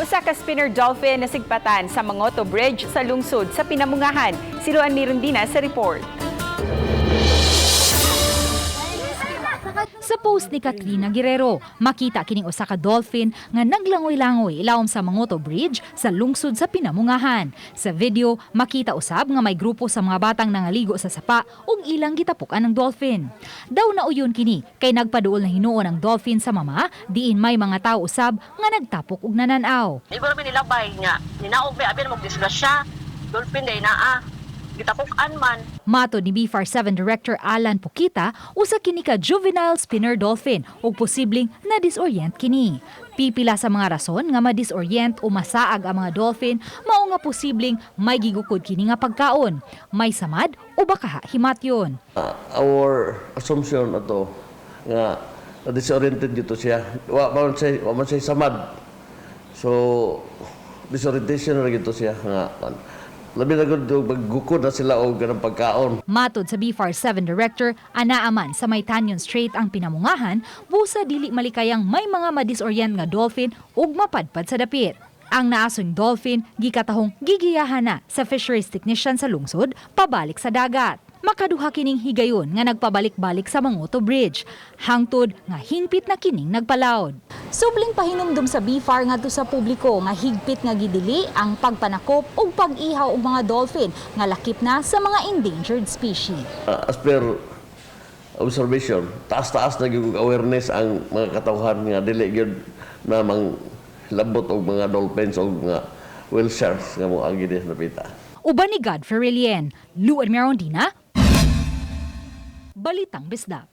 Usa ka spinner dolphin nasigpatan sa Mangoto Bridge sa lungsod sa Pinamungahan. Si Luan Mirundina sa report. Sa post ni Katrina Guerrero, makita kining usa ka dolphin nga naglangoy-langoy ilawom sa Mangoto Bridge sa lungsod sa Pinamungahan. Sa video, makita usab nga may grupo sa mga batang nangaligo sa sapa ug ilang gitapukan ang dolphin. Daw nauyon kini kay nagpaduol na hinuon ang dolphin sa mama diin may mga tao usab nga nagtapok ug nananaw. Igor mi nilabay nga ninaog ba abi magdisgrasya. Dolphin day naa. Gitapukan man. Matod ni BFAR 7 Director Alan Pukita, usa kini ka juvenile spinner dolphin ug posibleng na-disorient kini. Pipila sa mga rason nga ma-disorient o masaag ang mga dolphin mao nga posibleng may gigukod kini nga pagkaon, may samad o baka himatyon. Our assumption ato nga disoriented dito siya. Wa man siya samad. So disorientation na gito siya nga labi na gud maggukod na sila og ganang pagkaon. Matod sa BFAR 7 Director, anaaman sa may Tañon Strait ang Pinamungahan, busa dili malikayang may mga madisorient nga dolphin ug mapadpad sa dapit. Ang naasong dolphin gikatahong gigiyahan na sa fisheries technician sa lungsod pabalik sa dagat. Makaduha kining higayon nga nagpabalik-balik sa Mangoto Bridge. Hangtod nga hingpit na kining nagpalawd. Subling pahinumdum sa BFAR ngadto sa publiko nga higpit nga gidili ang pagpanakop ug pag-ihaw og mga dolphin nga lakip na sa mga endangered species. As per observation, taas-taas na gyud og awareness ang mga katawhan nga dili gyud na mang labot og mga dolphins og mga whale sharks nga moagi dinhi sa dapita. Uban ni Godfrey Relien, Luan Merondina, Balitang Bisdak.